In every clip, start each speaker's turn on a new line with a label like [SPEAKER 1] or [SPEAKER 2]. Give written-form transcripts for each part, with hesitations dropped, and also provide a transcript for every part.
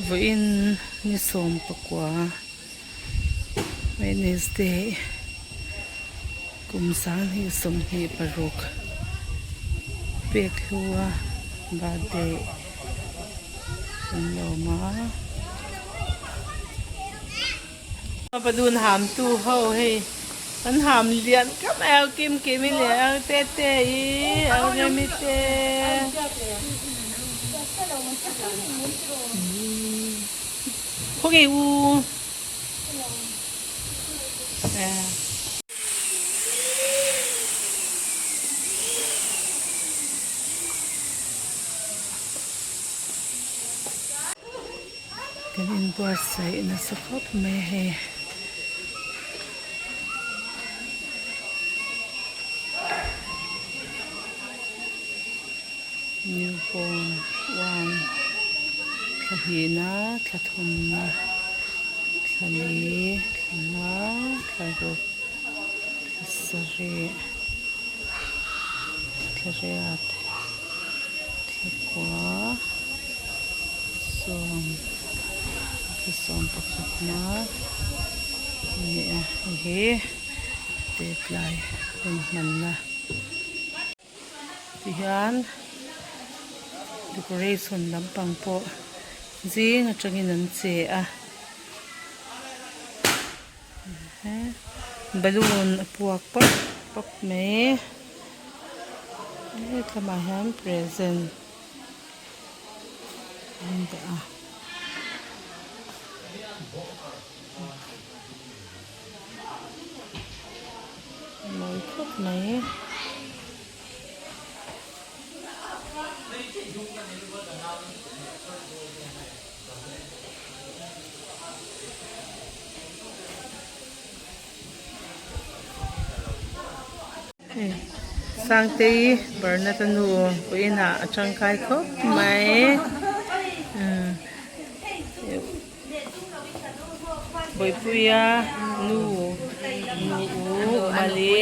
[SPEAKER 1] Vawiin ni 19 Wednesday kum 2026 pek hlua birthday an lawm a. Balloon ham tu ho hei an ham lian khawp mai a kim kim i leh a te te i a remi te khawnge u Kan inbuatsaih nasa khawp mai a hei. New born one thla hnihna thla thumna thla li thla nga thla ruk thla sarih thla riat thla kua. Sawm thla 11 na a ni a hei hi tetlai hun hmanna tihian decoration lampang pawh zing atangin an che a balloon a puak pawp pawp mai hetlaiah hian present. An dah a mawi khawp mai. Sangtei Bernard-a nu pawhin a tangkai khawp mai Bawipuia nu nu u mali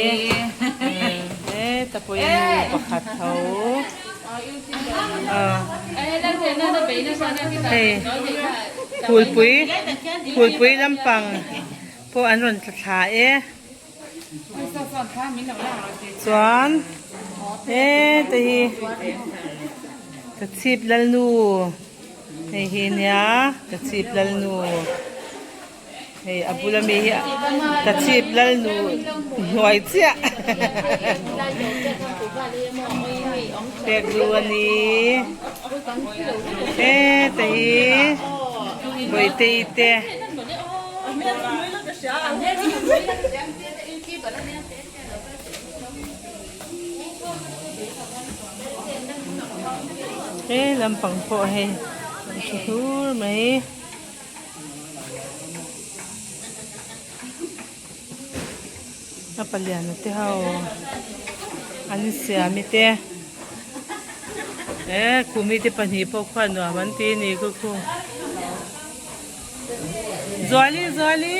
[SPEAKER 1] heta pawhin nu pakhat tho hei phulpui phulpui lampang pawh an rawn tla thla e. Chuan heta hi ka chhip lalnu hei hi nia ka chhip lalnu hei a bula mi hi ka chhip lalnu hnuai chiah pek duh a ni heta hi bawihte te. He lampang pawh hei an thu hlur mai. A paliana te ho an siam i te e khumi te pahnih pawh khuan nuam an ti a ni khu khu. Zuali Zuali.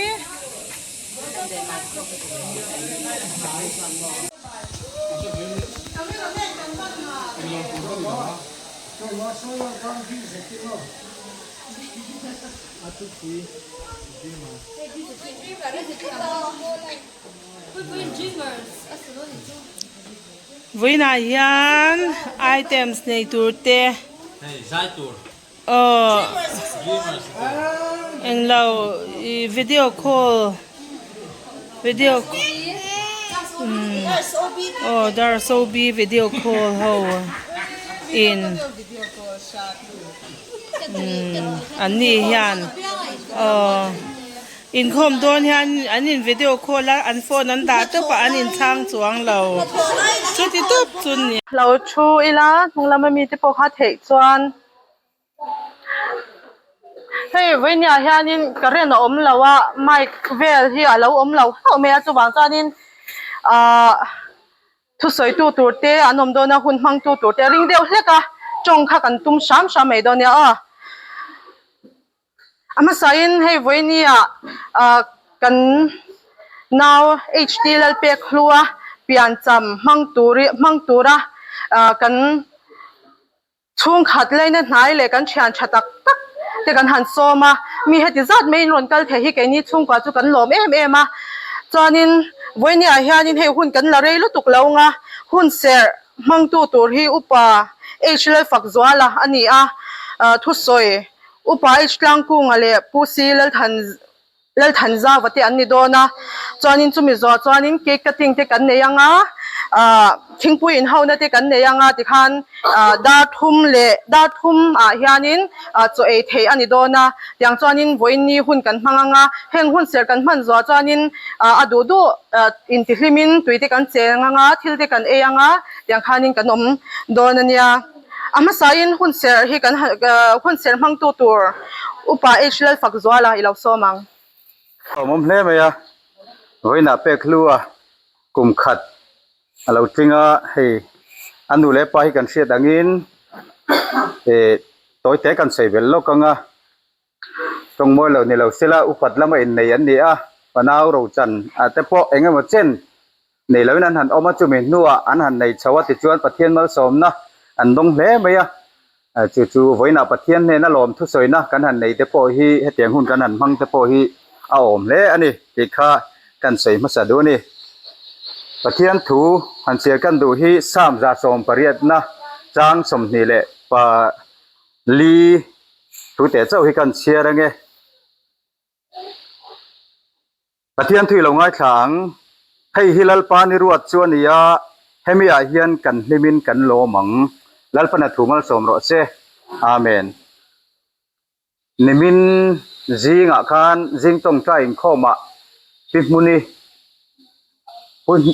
[SPEAKER 1] Vawiinah hian items nei tur te. Aw englo ih video call video umm aw dar sobi video call ho in umm an ni hian aw inkhawm dawn hian an in video call a an phone an dah tawp a an inchhang chuang lo chuti tawp chu ni. Lo thu ila hnung lama mite pawh kha theih chuan. Hei vawinia hianin current a awm lo a mic vel hi a lo awm lo hlauh mai a chuvang chuanin ahh thusawi tu tur te an awm dawn a hun hmang tu tur te a ring deuh hlek a tawng kha kan tum hram hram mai dawn nia aw a hmasain hei vawinia ahh kan nau H T Lalpekhlua piancham hmang tur hmang tura ahh kan. Chhungkhat laina hnai leh kan thian tha tak tak te kan han sawm a, mi heti zat maiin rawn kal thei hi keini chhungkua chu kan lawm em em a, chuanin vawinia hianin hei hun kan la rei lutuk lo ang a, hun serh hmangtu tur hi Upa H Lalfakzuala a ni a, thusawi Upa H Tlangkunga leh Pu C Lalthan Lalthanzauva te an ni dawn a, chuanin chumi zawh chuanin cake cutting te kan nei ang a, ah thingpui inhona te kan nei ang a tikhan ah dar thum leh dar thum ah hianin ah chaw ei theih a ni dawn a, tiang chuanin vawiin hun kan hmang ang a, heng hun serh kan hman zawh chuanin ah a duh duh ah intihlimin tui te kan cheng ang a, thil te kan ei ang a, tiang khanin kan awm dawn a nia. A hmasain hun serh hi kan hun serh hmangtu tur Upa H Lalfakzuala i lo sawm ang.
[SPEAKER 2] Awmawm hle mai a, vawiinah pek hlu a kum khat a lo tling a, hei a nu leh pa hi kan hriat angin eh tawi te kan sawi belh lawk ang a. Tawngmawi lo ni lo sela upat lama innei an ni a, fanau rochan ah te pawh eng emaw chen nei loin an han awm a, chumi hnuah an han nei chho a tichuan Pathian malsawmna an dawng hle mai a, chu chu vawiinah Pathian hnena lawm thusawina kan han nei te pawh hi hetiang hun kan han hmang te pawh hi a awm hle a ni tih kha kan sawi hmasa duh a ni. Pathian thu han chhiar kan duh hi Psalm 118 chang 20 leh pa Li thu teh chauh hi kan chhiar ange. Pathian thui lo ngaithla ang. Hei hi Lalpa ni ruat chu a ni a, hemi ah hian kan hlimin kan lawm ang. Lalpan a thu malsawm rawh se. Amen. Nimin zingah khan zing tawngtai inkhawmah Pi Hmuni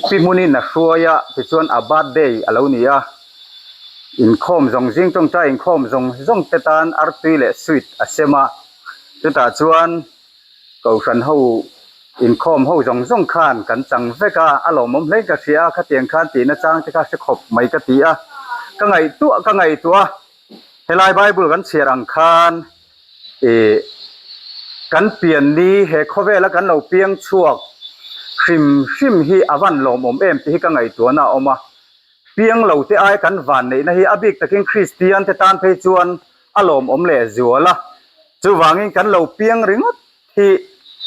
[SPEAKER 2] Pi Hmunin a hruai a, tichuan a birthday a lo ni a, inkhawm zawng zing tawngtai inkhawm zawng zawng te tan artui leh sweet a sem a, chutah chuan Kohhran ho inkhawm ho zawng zawng khan kan chang vek a, a lawmawm hlein ka hria a, khatiang khan tihna chang te kha hre khawp mai ka ti a, ka ngaihtuah ka ngaihtuah a, helai Bible kan chhiar ang khan Ih, kan pian ni he khawvela kan lo piang chhuak hrim hrim hi a van lawmawm em tih hi ka ngaihtuahna a awm a. Piang lo te ai kan van neihna hi a bik takin Kristian te tan phei chuan a lawmawm leh zual a. Chuvangin kan lo piang ringawt hi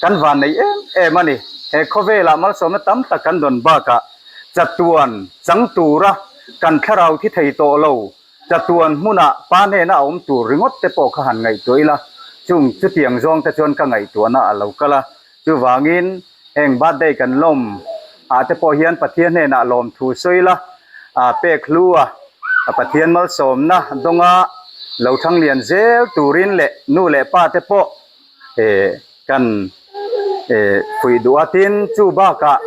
[SPEAKER 2] kan van nei em em a ni. He khawvelah malsawmna tam tak kan dawn bakah chatuan chang tura kan thlarau thi thei tawh lo chatuan hmunah pa hnena a awm tur ringawt te pawh kha han ngaihtuah ila, chung chutiang zawng te chuan ka ngaihtuahna a lo kal a. Chuvangin heng birthday kan lawm ah te pawh hian Pathian hnenah lawmthu sawi ila, pek hlu a, Pathian malsawmna dawnga lo thanglian zel turin leh nu leh pa te pawh kan fuih duh a. Tin, chu bakah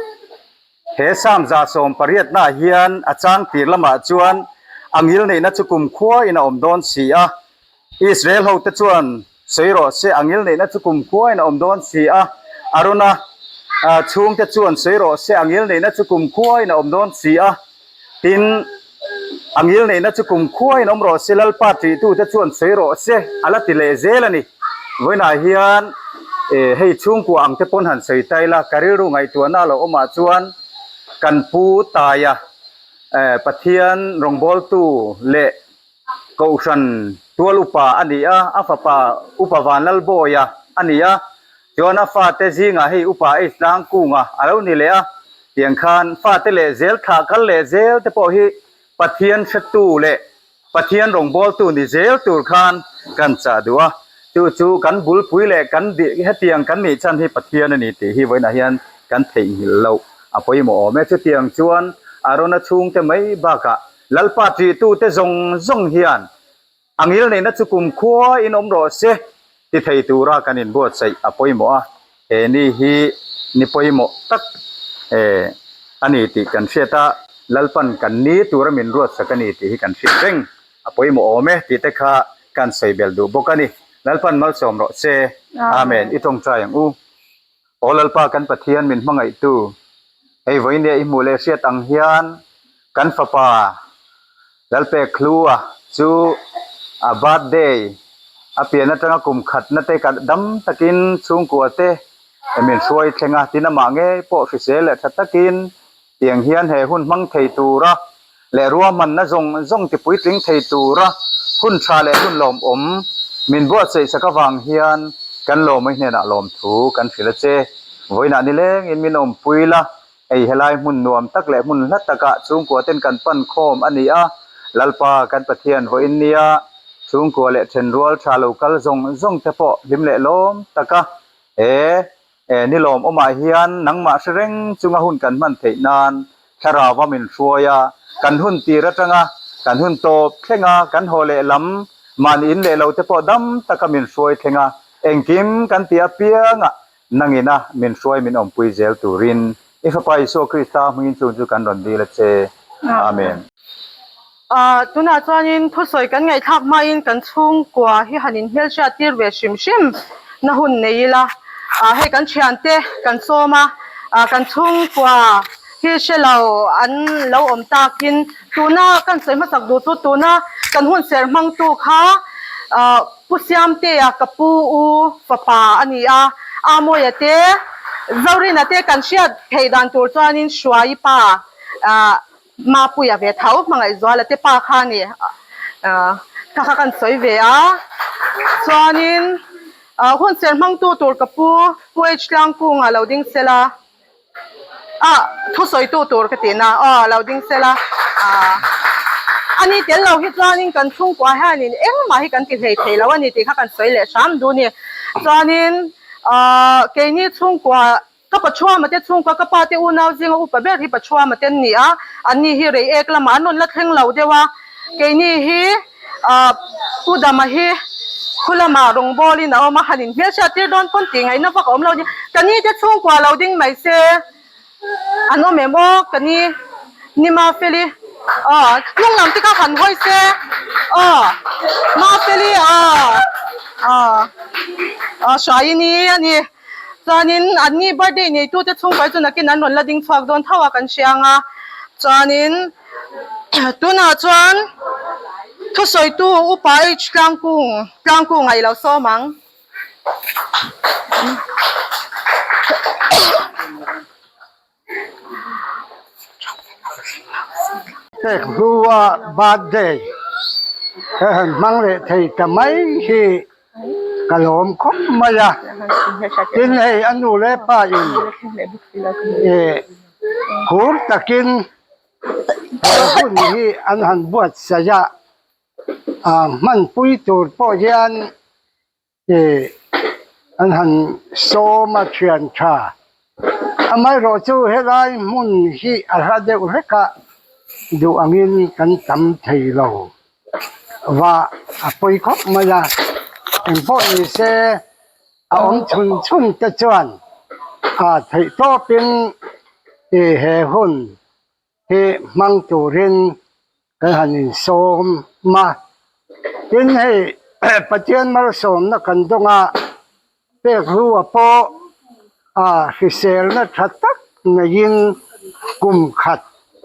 [SPEAKER 2] he Psalm 118 ah hian a chang tir lamah chuan a ngil neihna chu kumkhua in a awm dawn si a. Israel hote chuan sawi rawh se, a ngil neihna chu kumkhua in a awm dawn si a. Arona chhungte chuan sawi rawh se, a ngil neihna chu kumkhua in a awm dawn si a. Tin, a ngil neihna chu kumkhuain awm rawh se, Lalpa ṭihtute chuan sawi rawh se, a la ti leh zel a ni. Vawiinah hian hei chhungkua ang te pawn han sawi ta ila, ka rilru ngaihtuahna a lo awmah chuan kan pu Taia Pathian rawngbawltu leh Kohhran tual upa a ni a, a fapa Upa Vanlalbawia a ni a, chuan a fate zingah hei Upa H Tlangkunga a lo ni leh a, tiang khan fate leh zel thlah kal leh zel te pawh hi Pathian hretu leh Pathian rawngbawltu ni zel tur khan kan chah duh a, chu chu kan bulpui leh kan hetiang kan nih chhan hi Pathian a ni tih hi vawiinah hian kan theihnghilh loh a pawimawh awm e. Chutiang chuan Arona chhungte mai bakah Lalpa ṭihtute zawng zawng hian a ngilneihna chu kumkhua in awm rawh se ti thei tura kan inbuatsaih a pawimawh a, he ni hi ni pawimawh tak a ni tih kan hriat a, Lalpan kan ni tura min ruatsak a ni tih hi kan hriat reng a pawimawh awm e tih te kha kan sawi belh duh bawk a ni. Lalpan malsawm rawh se. Amen. I tawngtai ang u. Aw Lalpa kan Pathian min hmangaihtu, hei vawinia i hmuh leh hriat ang hian kan fapa Lalpek Hlua chu a birthday a pian atanga kum khatna te ka dam takin chhungkua te min hruai thleng a, tin amah ngei pawh hrisel leh tha takin tiang hian he hun hmang thei tura leh ruahmanna zawng zawng ti puitling thei tura hun tha leh hun lawmawm. Min buatsaih sak avang hian kan lawmawih hnenah lawmthu kan hrilh a che. Vawiinah nilengin min awmpui la, hei helai hmun nuam tak leh hmun hla takah chhungkua ten kan pan khawm a ni a. Lalpa kan Pathian vawiin nia chhungkua leh thenrual tha lo kal zawng zawng te pawh hlim leh lawm taka he Ni lawm awmah hian nangmah hre reng chunga hun kan hman theih nan thlarau a min hruai a, kan hun tir atanga kan hun tawp thleng a, kan haw leh lam mahni in leh lo te pawh dam taka min hruai thleng a, engkim kan tih apianga nangina min hruai min awmpui zel turin i Fapa Isua Krista hmingin chung chu kan rawn dil a che. Amen.
[SPEAKER 1] Tunah chuanin thusawi kan ngaihthlak hmain kan chhungkua hi han inhmelhriat tir ve hrim hrim na hun nei ila, hei kan thiante kan sawm a, kan chhungkua hi hre lo an lo awm takin tuna kan sawi hmasak duh chu tuna kan hun serh hmangtu kha Pu Siamtea ka pu u fapa a ni a, Amawia te Zorina te kan hriat theih dan tur chuanin Hruaii pa Mapuia ve tho Hmangaihzuala te pa kha a ni kha kha kan sawi ve a, chuanin hun ser hmangtu tur ka pu Pu H Tlangkunga lo ding sela ah thusawitu tur ka tihna aw lo ding sela ah ani tel lo hi chuanin kan chhungkua hianin engmah hi kan ti hlei thei lo a ni tih kha kan sawi leh hram duh a ni chuanin ah keini chhungkua Ka Pathuama te chhungkua ka pa te unau zinga upa ber hi Pathuama te an ni a, anni hi rei ek lamah an rawn la thleng lo deuh a, keini hi Pu Dama hi khu lamah rawngbawlin a awm a, han inhmelhriat tir dawn pawn tih ngaihna vak a awm lo a ni. Ka ni te chhungkua lo ding mai se an awm em aw, ka ni ni Mafeli aw hnung lam te kha han hawi se aw Mafeli aw aw aw Hruaii ni a ni. Chuanin anni birthday neitute chhungkaw chu nakin an rawn la ding chhuak dawn tho a kan hria ang a. Chuanin tunah chuan thusawitu Upa H Tlangkung Tlangkung a i lo sawm ang.
[SPEAKER 3] Pek hlua birthday ka han hmang leh thei ta mai hi ka lawm khawp mai a, tin hei a nu leh pa in ih phur takin he hun hi an han buatsaih a, ah hmanpui tur pawh hian. Ih an han sawm a thian tha. Amaherawhchu helai hmun hi a hla deuh hlek a, duh angin kan tam thei lo va a pawi khawp mai a, engpawh ni se a awm chhun chhun te chuan a theih tawpin ih he hun hi hmang turin kan han insawm a, tin hei Pathian malsawmna kan dawng a, pek hlua pawh a hriselna tha tak neiin kum khat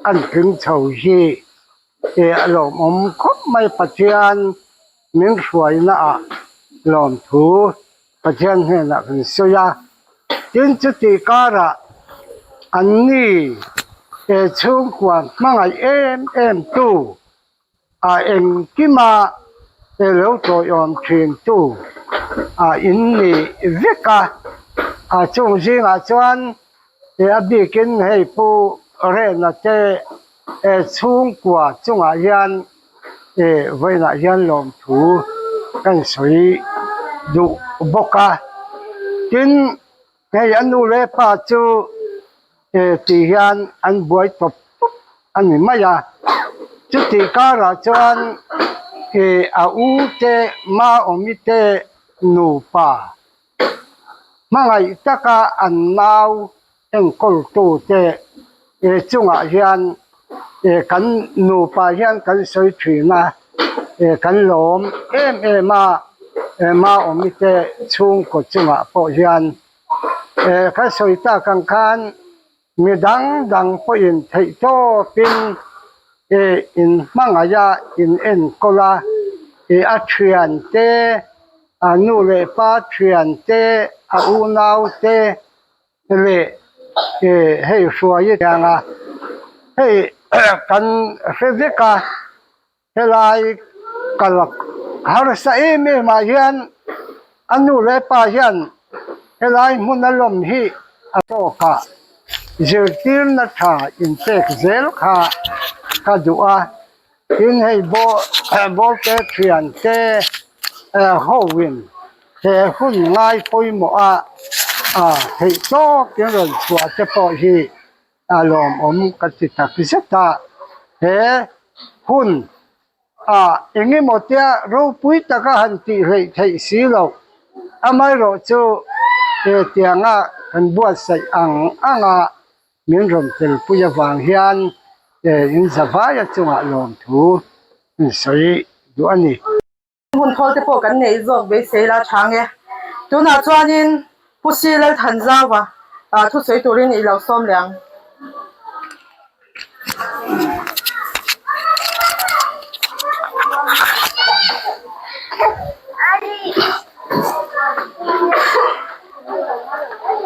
[SPEAKER 3] an tling chho hi a lawmawm khawp mai Pathian min hruaina ah lawmthu Pathian hnenah kan sawi a, tin chutih karah anni he chhungkua hmangaih em em tu a engkima he lo tawiawm thin tu a in ni vek a, a chung zingah chuan he a bikin hei Pu Rena te he chhungkua chungah hian Vawiinah hian lawmthu kan sawi duh bawk a, tin hei a nu leh pa chu tih hian an buai tawp tawp a ni mai a, chutih karah chuan a u te Maawmi te nupa Hmangaih taka an nau enkawltute chungah hian kan nupa hian kan sawi thin a, kan lawm em em a, Maawmi te chhungkaw chungah pawh hian ka sawi tak ang khan Mi dang dang pawhin theihtawpin in hmangaih a, in enkawl a, a thian te, a nu leh pa thian te, a unau te leh hei hruai i ang a, hei kan hre vek a. Helai kal Harsa em em ah hian a nu leh pa hian helai hmun a lawm hi a tawk a, zirtirna tha inpek zel kha ka duh a, tin hei bawlte thiante hoin he hun ngai pawimawh a theih tawkin rawn chhuah te pawh hi a lawmawm ka ti tak zet a, he hun a engemaw tia ropui taka han tih hleih theih si loh amaherawh chu he tianga kan buatsaih ang anga min rawn telpui avang hian in zavaia chungah lawmthu in sawi duh a ni.
[SPEAKER 1] Hun thawl te pawh kan neih zawk beisei la chang e. Tunah chuanin Pu Si Lalthanzauva thusawi turin i lo sawm leh ang.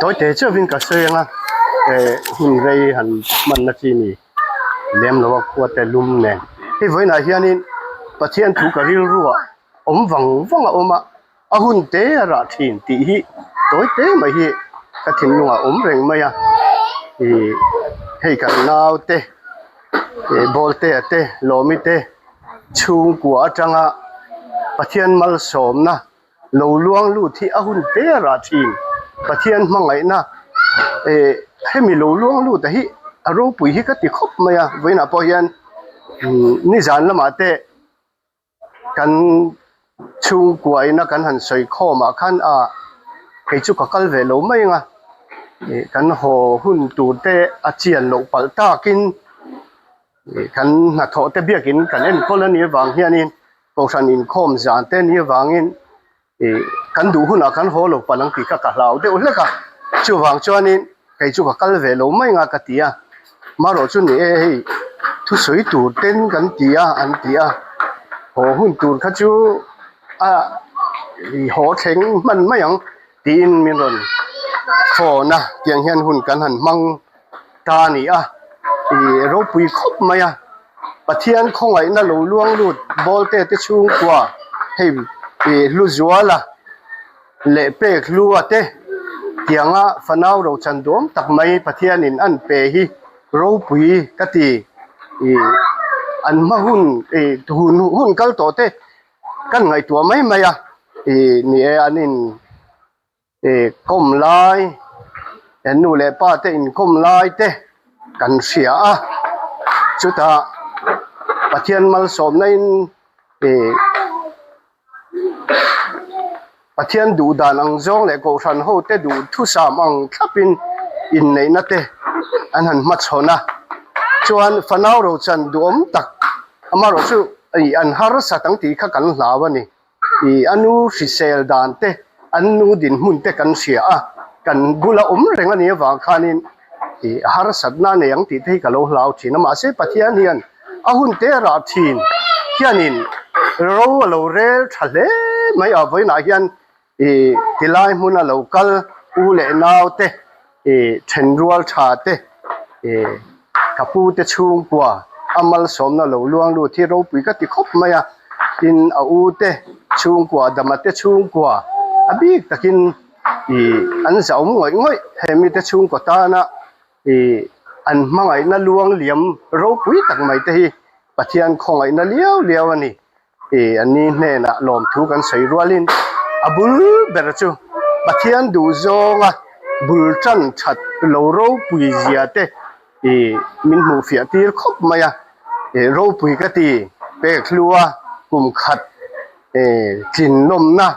[SPEAKER 4] Tawite chauhin ka sawi ang a, hun rei han hmanna chi ni. Lem lo a khua te lum nen. Hei vawiinah hianin Pathian thu ka rilruah awm vang vang a awm a, a hun te a rah thin tih hi tawi te mai hi ka thinlungah awm reng mai a. Ih hei kan nau te ih Bawltea te Lawmi te chhungkua atanga Pathian malsawmna lo luang lut hi a hun te a rah thin. Pathian hmangaihna eh hemi lo luang lut a hi a ropui hi ka ti khawp mai a vawiinah pawh hian umm nizan lamah te kan chhungkua ina kan han sawi khawm ah khan ah kei chu ka kal ve lo mai ang a ih kan haw hun tur te a chian loh palh takin ih kan hnathawh te biakin kan enkawl a nih avang hianin. Kohhran inkhawm zan te ni avangin ih kan duh hunah kan haw lo palh ang tih kha ka hlau deuh hlek a, chuvang chuanin kei chu ka kal ve lo mai anga ka ti a, marawh chu ni e hei thusawi tur ten kan ti a an ti a, haw hun tur kha chu a ih haw thleng hman mai ang tiin min rawn phone a, tiang hian hun kan han hmang ta a ni a, ih ropui khawp mai a. Pathian khawngaihna lo luang lut Bawlte te chhungkua hei ih hlu zuala leh pek hlua te tianga fanau ro chan duam tak mai Pathianin an pe hi ropui ka ti ih an hma hun ih hun hun kal tawh te kan ngaihtuah mai mai a ih ni e an in. Ih kawm lai eh nu leh pa te inkawm lai te kan hria a chutah Pathian malsawmna in ih Pathian duh dan ang zawng leh kohhran ho te duh thusam ang thlap in inneihna te an han hmachhawn a chuan fanau rochan duhawm tak amaherawhchu ih an harsat ang tih kha kan hlau a ni. Ih a nu hrisel dan te, an nu dinhmun te kan hria a, kan bula awm reng a nih avang khanin ih harsatna a nei ang tih te hi ka lo hlau thin a, mahse Pathian hian a hun te a rah thin hianin ro a lo rel tha hle mai a, vawiinah hian ih tilai hmuna lo kal u leh nau te ih thenrual tha te ih ka pu te chhungkua a malsawmna lo luang lut hi ropui ka ti khawp mai a tin a u te chhungkua dama te chhungkua a bik takin ih an zah awm ngawih ngawih he mite chhungkaw tana ih an hmangaihna luang liam ropui tak mai te hi Pathian khawngaihna liau liau a ni. Ih an ni hnenah lawmthu kan sawi rualin a bul ber chu Pathian duh zawnga bul tan that lo ropui zia te ih min hmuh fiah tir khawp mai a, ih ropui ka ti pek hlua kum khat ih tlin nawmna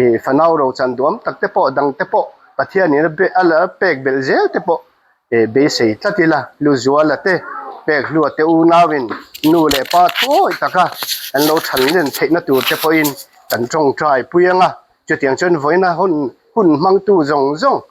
[SPEAKER 4] ih fanau ro chan duam tak te pawh dang te pawh Pathianin a la pek belh zel te pawh Eh beisei tlat ila, Luzuala te, Pekhlua te unauin nu leh pa thawi taka an lo than len theihna tur te pawhin kan tawngtai pui ang a, chutiang chuan vawiina hun hun hmangtu zawng zawng,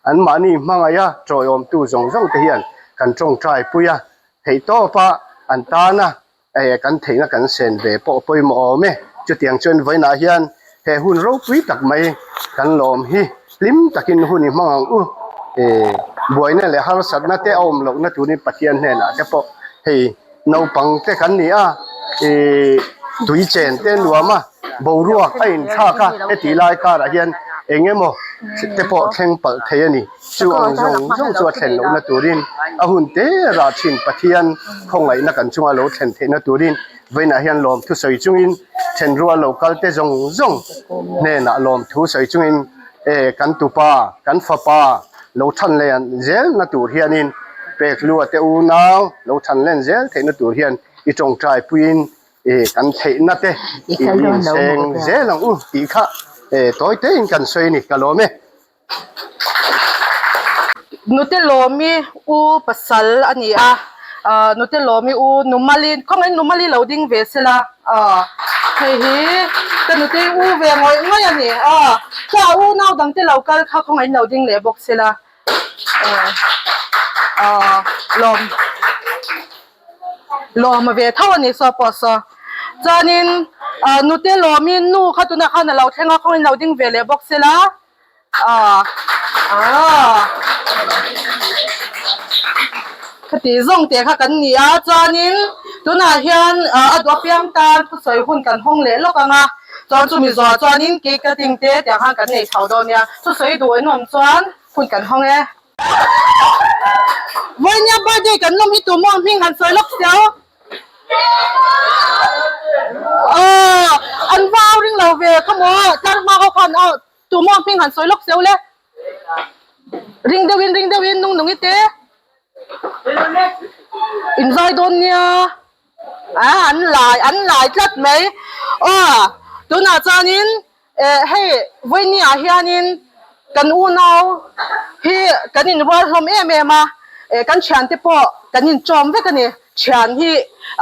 [SPEAKER 4] anmahni hmangaih a tawiawmtu zawng zawng te hian kan tawngtai pui a, theihtawpa an tana Eh kan theihna kan sen ve pawh pawimawh awm e. Chutiang chuan vawiinah hian he hun ropui tak mai kan lawm hi hlim takin hun i hmang ang u. Eh buaina leh harsatna te a awm lohna turin Pathian hnenah te pawh hei naupang te kan ni a. Eh. tui chen te nuam a, boruak a inthlak a, heti lai karah hian eng emaw te pawh thleng palh thei a ni. Chu ang zawng zawng chu a thlen lohna turin a hun te rah thin Pathian khawngaihna kan chunga lo thlen theihna turin vawiinah hian lawmthu sawi chungin thenrual lo kal te zawng zawng hnenah lawmthu sawi chungin e kan tupa kan fapa lo than len zelna tur hianin pekhlua te unau lo than len zel theihna tur hian i tawngtai puiin e kan theihna te i inseng zel ang u tih kha e tawi tein kan sawi a ni ka lawm e.
[SPEAKER 1] Nute Lawmi u pasal a ni a, Nute Lawmi u Numali, khawngaihin Numali lo ding ve sela, hei hi ka nutei u ve ngawih ngawih a ni, ka u nau dangte lo kal kha khawngaihin lo ding leh bawk sela, lawm. Lawm ve tho a ni saw pawh saw. Chuanin nute lawmin nu kha tunah khan a lo thleng a, khawngin lo ding ve leh bawk sela. Khati zawng teh kha kan ni a, chuanin tunah hian a duh apiang tan thusawi hun kan hawng leh lawk ang a, chuan chumi zawh chuanin cake cutting te tiang khan kan nei chho dawn nia, thusawi duh in awm chuan hun kan hawng e. Vawinia birthday kan lawm hi tu maw hming han sawi lawk siau. Aw an vau ring lo ve kha maw tlar hma ho khan aw tu maw hming han sawi lawk siau le. Ring deuhin ring deuhin nung nungi te. In zai dawn nia. A an lai an lai tlat mai. Aw tunah chuanin Eh hei vawiini ah hianin kan unau hi kan inrual hlawm em em a, eh kan thiante pawh kan inchawm vek a ni. Thian hi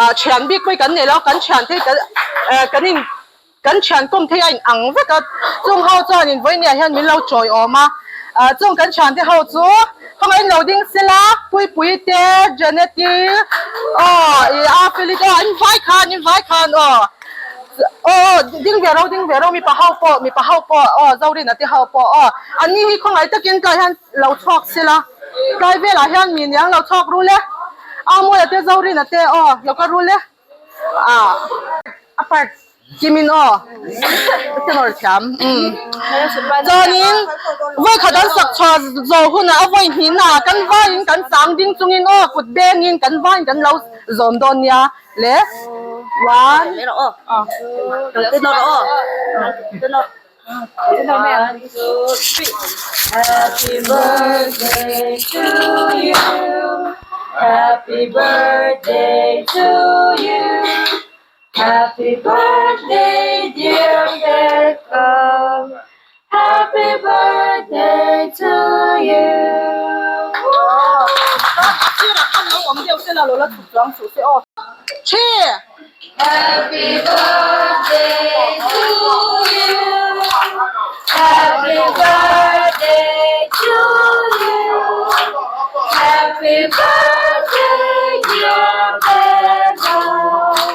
[SPEAKER 1] ah thian bik pawh hi kan nei lo a, kan thiante hi kan eh kan in kan thian kawm thei a in ang vek a, chung ho chuanin vawiini ah hian min lo chawiawm a, ah chung kan thiante ho chu khawngaih lo ding sela Puipui te Janet-i aw ih a Feli te aw an invai khan invai khan aw. Aw ding ve ro ding ve ro mipa ho pawh mipa ho pawh aw Zorina te ho pawh aw an ni hi khawngaih takin tlai hian lo chhuak sela tlai velah hian mi niang lo chhuak rul e Amuia te Zorina te aw lo ka rul e ah a part kimin aw ka nawr thiam umm chuanin vawikhat an sak chhuah zawh hunah a vawi hnihna kan vaiin kan chang ding chungin aw kut bengin kan vaiin kan lo zawm dawn nia. Le one
[SPEAKER 5] Happy birthday to you Happy birthday to you Happy birthday dear Beckham Happy birthday to you. Happy birthday to you Happy birthday to you Happy birthday dear Beckham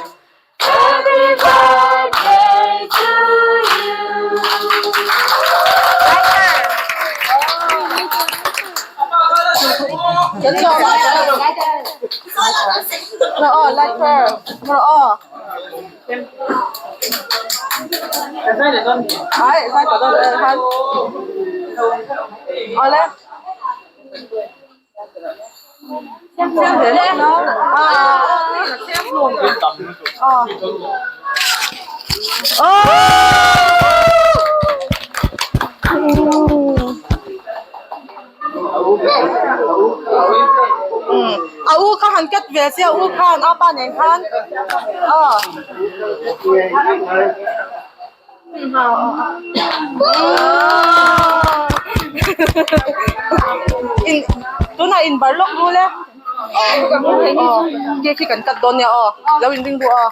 [SPEAKER 5] Happy birthday to you.
[SPEAKER 1] Aw lighter aw ai zai tawh dawn khan awle. A u kha han cut ve sia a u khan a pa nen khan aw. In tunah in bar lawk rul e aw cake hi kan cut dawn nia aw lo in ring duh aw.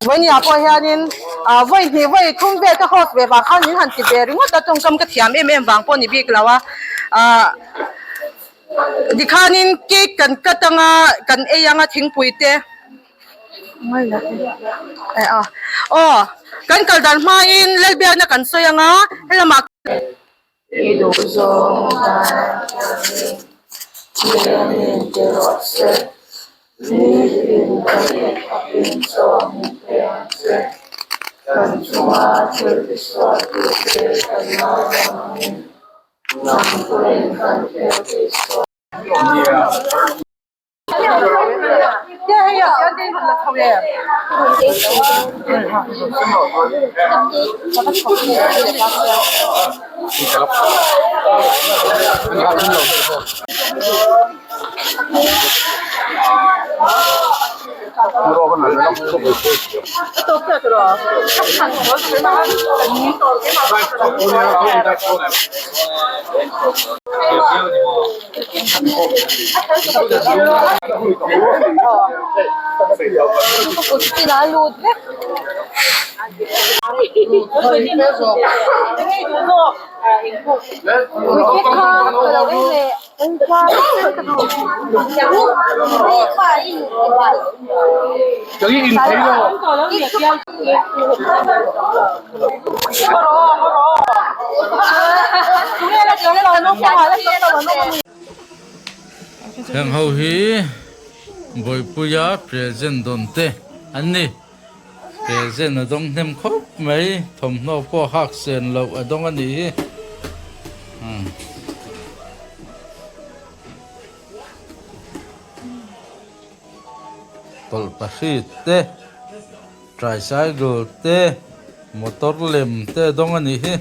[SPEAKER 1] Vawinia pawh hianin ah vawi hnih vawi thum vel ka host ve vang khan min han ti ve ringawt a tawngkam ka thiam em em vang pawh ni bik lo a ah. Tikhanin cake kan cut anga kan ei anga thingpui te aw kan kal dan hmain lalbiakna kan sawi anga helamah.
[SPEAKER 6] Heng ho hi Bawipuia present dawn te an ni. Present a dawng hnem khawp mai thawmhnaw pawh hak sen loh a dawng a nih hi. Tawlhpahrit te tricycle te motor lem te a dawng a nih hi.